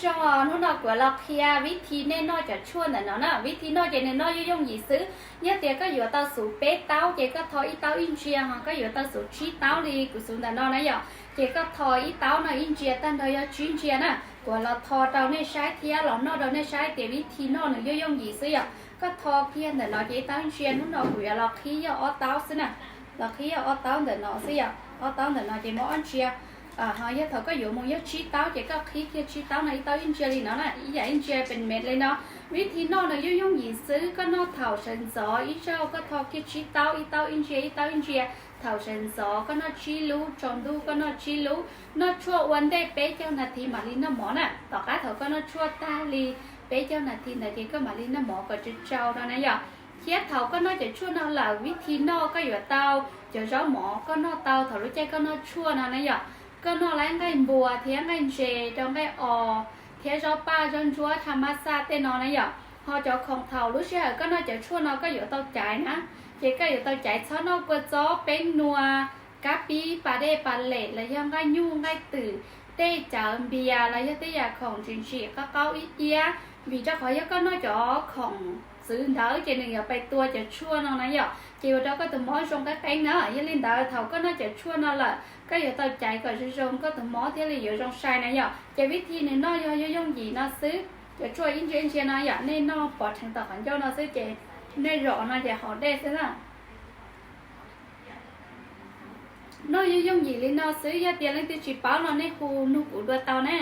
Zoo, hnub no kuv los qhia vib thi nej noj cov tshuaj ntawm no na. Vib thi noj ces nws noj yooj yooj yim xwb. Yog tias koj yuav tau xuv peb taub ces koj tho ib taub ib ntsia, ho koj yuav tau xuv tsib taub li kuv xuv ntawm no na yom, ces koj tho ib taub no ib ntsia, tag nrho yog tsib ntsia na. Kuv los tho rau nej saib thiab los noj rau nej saib tias vib thi noj nws yooj yooj yim xwb yom. Koj tho kiag ntawm no ces ib taub ib ntsia, hnub no kuv yuav los qhib yog ob taub xwb na. Los qhib yog ob taub ntawm no xwb yom, ob taub ntawm no ces muab ob ntsia. Ho yog thaum koj yuav mus yog tsib taub ces koj qhib kiag tsib taub no ib taub ib ntsia li no na, ib yam ib ntsia pes mev li no. Vib thi noj nws yooj yooj yim xwb, koj noj thaum sawv ntxov ib zaug, koj tho kiag tsib taub, ib taub ib ntsia, ib taub ib ntsia. Thaum sawv ntxov koj noj tsib lub, tsaus ntuj koj noj tsib lub. Noj tshuaj ua ntej peb caug nas this mam li noj mov na. Tom qab thaum koj noj tshuaj tag li peb caug nas this ntawd ces koj mam li noj mov kom tsau tsau no na yom. Thiab thaum koj noj cov tshuaj no lawm, vib thi noj koj yuav tau cov zaub mov koj noj tau thaum lub caij koj noj tshuaj no na yom. Koj noj lawm nqaij npua thiab nqaij ntses rau nqaij os, thiab zaub paj zaub ntsuab tha mab xaj tej no na yom. Ho cov khoom thaum lub sij hawm koj noj cov tshuaj no koj yuav tau caiv na. Ces koj yuav tau caiv txhob noj kua txob, peeb nua, kab pib, pas dej pas lem, los yog nqaij nyuj nqaij twm, tej cawv npias los yog tej yam khoom ntsim ntsim qaub qaub ib iab. Vim rau qhov yog koj noj cov khoom txwv ntawd ces nws yuav pais tua cov tshuaj no na yom, ces ua rau koj tus mob zoo qeeb qeeb na. Yog li ntawd thaum koj noj cov tshuaj no lawm koj yuav tau caiv kom zoo zoo, koj tus mob thiaj li yuav zoo sai na yom. Ces vib thi nws noj yog yooj yooj yim no xwb. Cov tshuaj ib ntsia ib ntsia no yom, nej noj pov rheev tom qhov ncauj no xwb ces nej zom no ces haus dej xwb na. Noj yooj yooj yim li no xwb, yog tias leej twg tsis paub no nej hu nug kuv dua tau na.